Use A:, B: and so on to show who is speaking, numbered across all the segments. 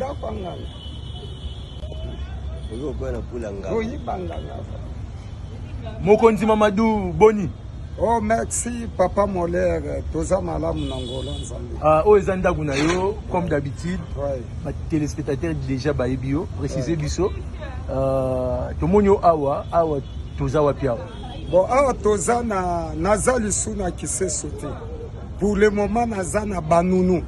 A: ndako ya nganga. Koyiba nganga.
B: Mokonzi Mamadou, boni?
A: Oh, merci papa Molaire, toza malamu na ngolo Nzambe.
B: Ah, oyo eza ndako na yo comme d'habitude.
A: Ouais.
B: Ba téléspectateurs déjà bayebi yo, préciser biso. Tomoni yo awa, awa toza wapi awa?
A: Bon, awa toza na naza lisu na Kiseso te. Pour le moment naza na Banunu.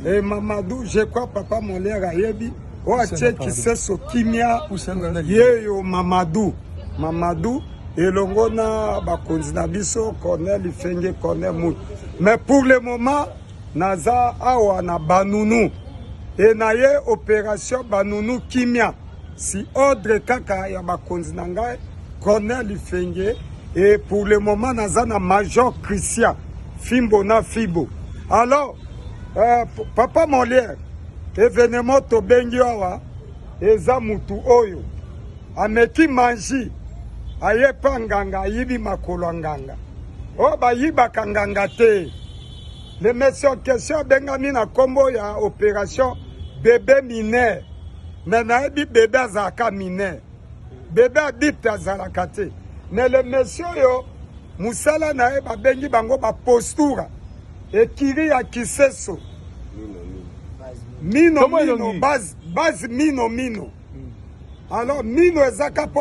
A: Et Mamadou, je crois papa Molaire ayebi oyo atie Kiseso kimia yeyo Mamadou. Mamadou elongo na bakonzi na biso Cornel Ifenge, Cornel Mut. Mais pour le moment naza awa na Banunu e na ye opération Banunu kimia si ordre kaka ya bakonzi na ngai Cornel Ifenge. Et pour le moment naza na Major Christian Fimbo na Fibo. Alors papa Molière, événement tobengi awa eza mutu oyo ameki manji aye pa nganga, ayibi makolo ya nganga. Oyo bayibaka nganga te. Le monsieur en question abengami na nkombo ya opération bébé mineur, mais nayebi bébé azalaka mineur, bébé adulte azalaka te. Mais le monsieur oyo, mosala na ye, babengi bango bapostura ekiri ya Kiseso mino
B: Comment
A: mino
B: elongi?
A: Base, base mino mino. Alors mino ezaka mpo